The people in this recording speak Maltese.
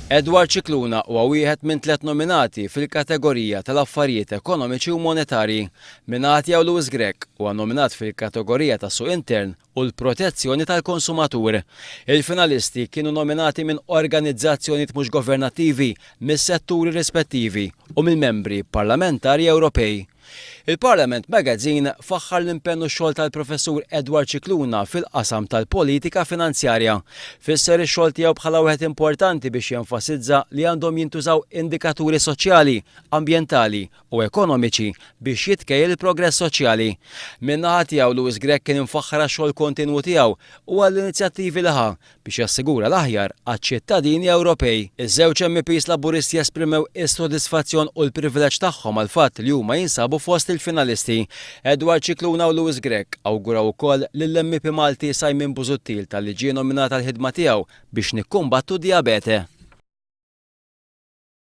Edward Scicluna huwa wieħed minn tlett nominati fil-kategorija tal-Affarijiet Ekonomiċi u Monetarji. Min-naħa tiegħu Louis Grech huwa nominat fil-kategorija tas-Suq Intern u l-Protezzjoni tal-Konsumatur. Il-finalisti kienu nominati minn organizzazzjonijiet mhux governattivi mis-setturi rispettivi u mill-membri parlamentari Ewropej. Il-Parliament Magazine faħħar l-impenn u x-xogħol tal-Professur Edward Scicluna fil-qasam tal-politika finanzjarja. Fisser ix-xogħol tiegħu bħala wieħed importanti biex jenfasizza li għandhom jintużaw indikaturi soċjali, ambjentali u ekonomiċi biex jitkejjel il-progress soċjali. Min-naħa tiegħu Louis Grech kien imfaħħar għax-xogħol kontinwu tiegħu u għall-inizjattivi li ħa biex jassigura l-aħjar għaċ-ċittadini Ewropej. Iż-żewġ MEPs Laburisti esprimew is-sodisfazzjon u l-privileġġ tagħhom għall-fatt li huma jinsabu fost il-finalisti. Edward Scicluna u Louis Grech awguraw ukoll lill-MEP Malti Simon Busuttil talli ġie nominat għall-ħidma tiegħu biex nikkumbattu d-dijabete.